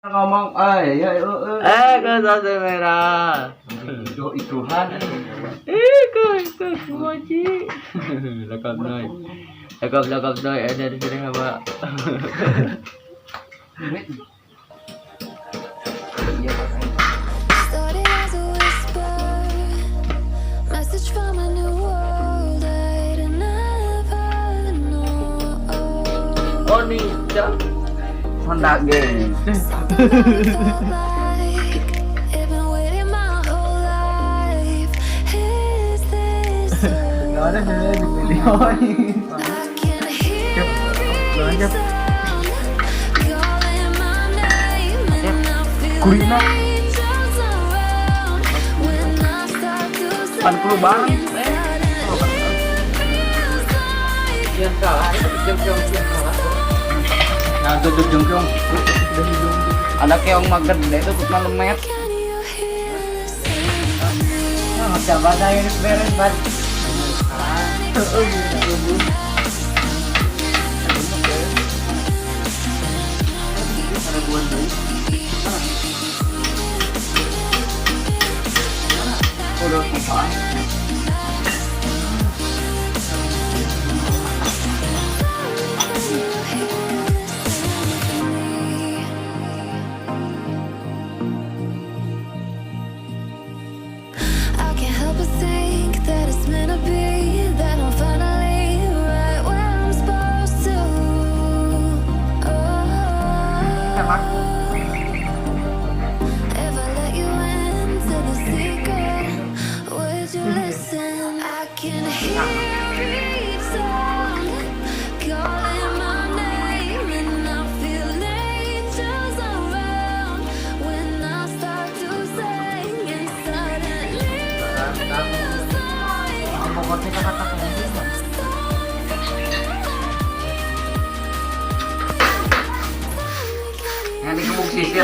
Ngomong eh ya Eh, ke sate merah. Itu ituhan. Eh, ke mochi. Lekap noi. Lekap lekap noi ada di sini apa? Started as a whisper, message from a new world I'd never known. Oh, nih, Honda geng. Something that felt like it'd been waiting my whole life. Is this Gak ada real? I can hear each sound calling my name, and I feel Kulina. angels around when I start to Pan kulo bareng. sing. Suddenly it feels like Yang salah, jam salah. Nah, tutup jongkong. Ada keong mah gede tutup lemet. Can you hear the symphony? Nah, coba saya beres, Bat. Udah selesai. Can you hear the symphony? I can't help but think that it's meant to be, that I'm finally right where I'm supposed to. Oh, if I let you into the secret, would you listen? I can hear each sound calling my name, and I feel angels around when I start to sing. And suddenly it feels like there's a song for Yang dikebuk sisir.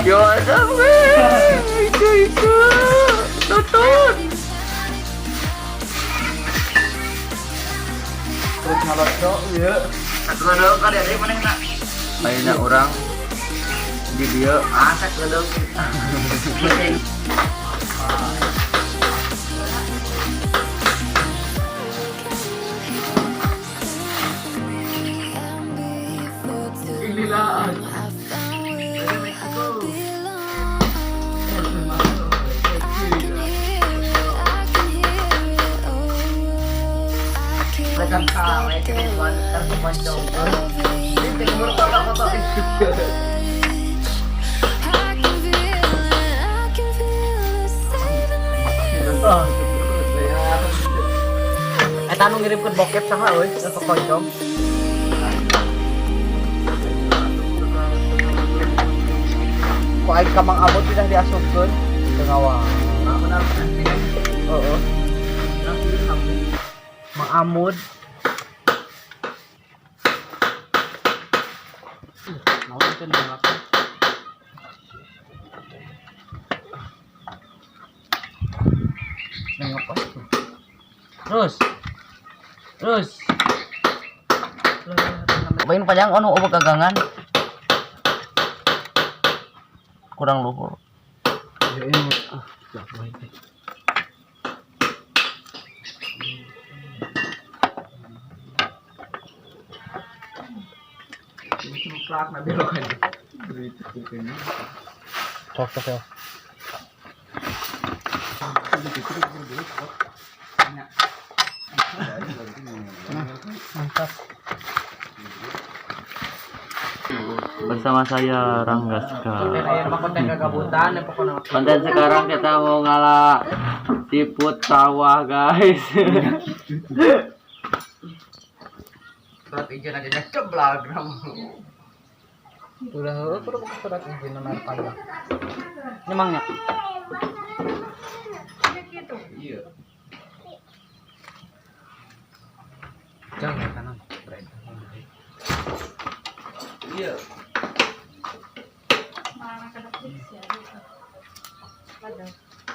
Yo, itu itu. Tutut. Terus ngalocok ya. Satu dulu kali ada mana nak? Ayeuna urang di dieu. Ah, satu dulu. And before too Inilah. long, I found where I belong. I can hear it, I can hear it. Oh, I can't stop the rush of each touch. I can feel it, I can feel it saving me. Eta nu ngirimkeun bokep saha euy, ke koncong. Ku aing ka Mang Abot tidak diasupkeun teu ngawal. Heeh. Mang Amud. Naon teh nolak. Nengok apa tuh? Terus. Terus. Bain panjang ono obat gagangan. Kurang luhur. Ya ini ah, jatuh itu. Ini plak na belokan. Cok cok ya. Mantap. Bersama saya Ranggaska. Konten kagabutan ya pokoknya. Konten sekarang kita mau ngalah siput sawah, guys. Surat izin aja dah ceblak. Udah heueuh kudu buka surat izin nomor pajak. Nyemangnya. Iya. Jangan kanan. Iya.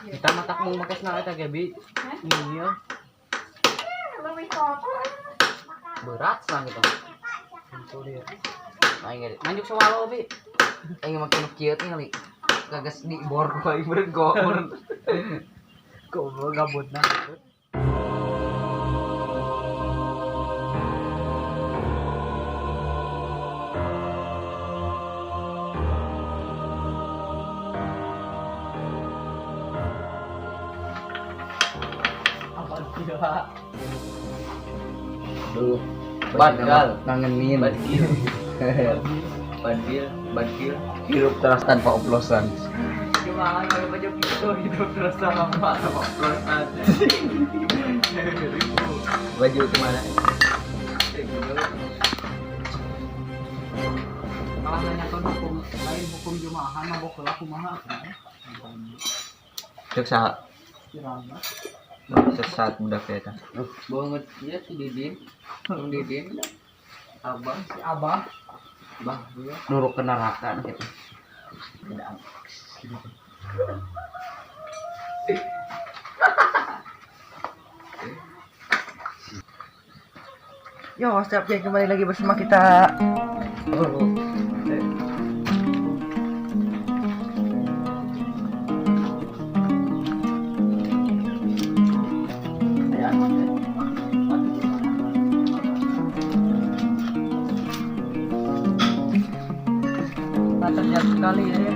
Kita matak mau make senal eta Gaby. Iya. Berat lah gitu. Itu dia. Aing Nganjuk sawalo bi. Aing make nu kieu tinggali. Gagas di bor ku aing meureun go. Goblok gabutna. Duh. Badgal. Nangenin. Badgil. Badgil, badgil. Hirup terus tanpa oplosan. Gimana kalau baju gitu hidup terus sama oplosan. Baju kemana? Kalau nanyakeun hukum lain hukum jumaahan mabok heula kumaha? Cek saha? Kirana. Sesat budak eta. Banget ya si Didin. Bang Didin. Abang Si Abah bah nuruk ke neraka gitu. Tidak. Yo, siap ya kembali lagi bersama kita. Oh. terjadi sekali ya.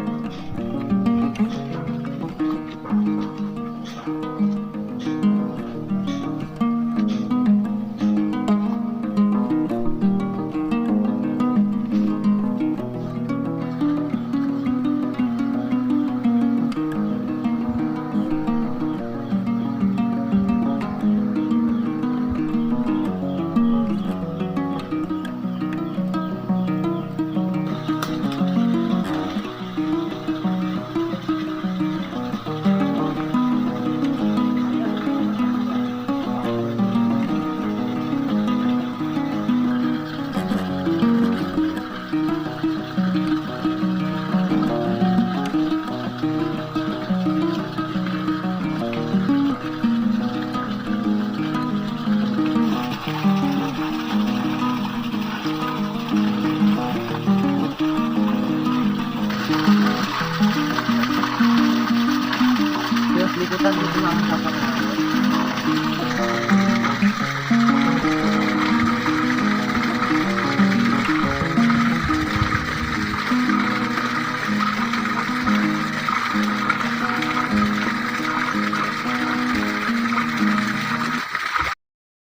Terus liputan itu